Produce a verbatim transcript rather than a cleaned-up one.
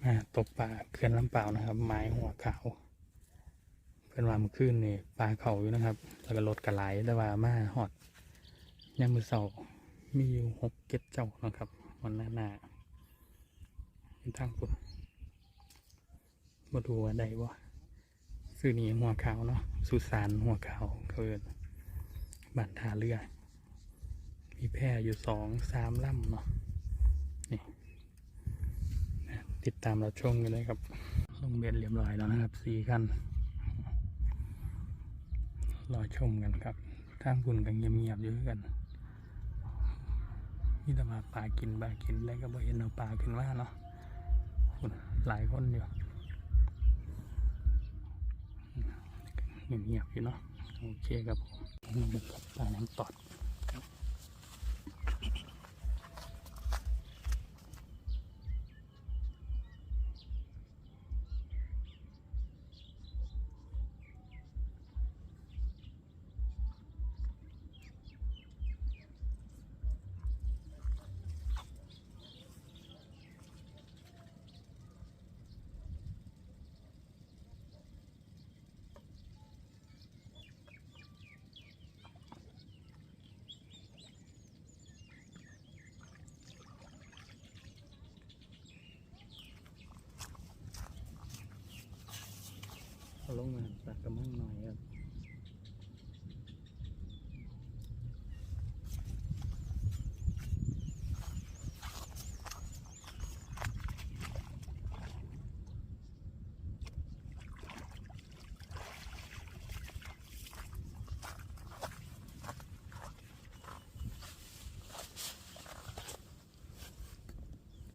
มาตกปลาเขื่อนลำปาวนะครับ หมายหัวขาว เพิ่นว่าเมื่อคืนนี่ปลาเข้าอยู่นะครับ แล้วก็รถก็หลาย แต่ว่ามาฮอดยามมื้อเช้ามีอยู่หกเจ็ดเจ้านะครับ มันหนาๆ อยู่ทางพุ้น บ่รู้ว่าได้บ่ ซื่อนี่หัวขาวเนาะ สุสานหัวขาวเขาเอิ้น บ้านท่าเรือ มีแพอยู่สองสามลำเนาะ นี่ ติดตามรับชมกันเลยครับ ลงเบ็ดเรียบร้อยแล้วนะครับ สี่คัน รอชมกันครับ ทางพุ้นก็เงียบๆอยู่คือกัน มีแต่ว่าปลากิน ปลากิน แล้วก็บ่เห็นเอาปลาขึ้นมาเนาะ พุ้น หลายคนอยู่ เงียบๆอยู่เนาะ โอเคครับผม นี่ครับ ปลาน้ำตอด เอาลงมาตักกระมังหน่อยครับ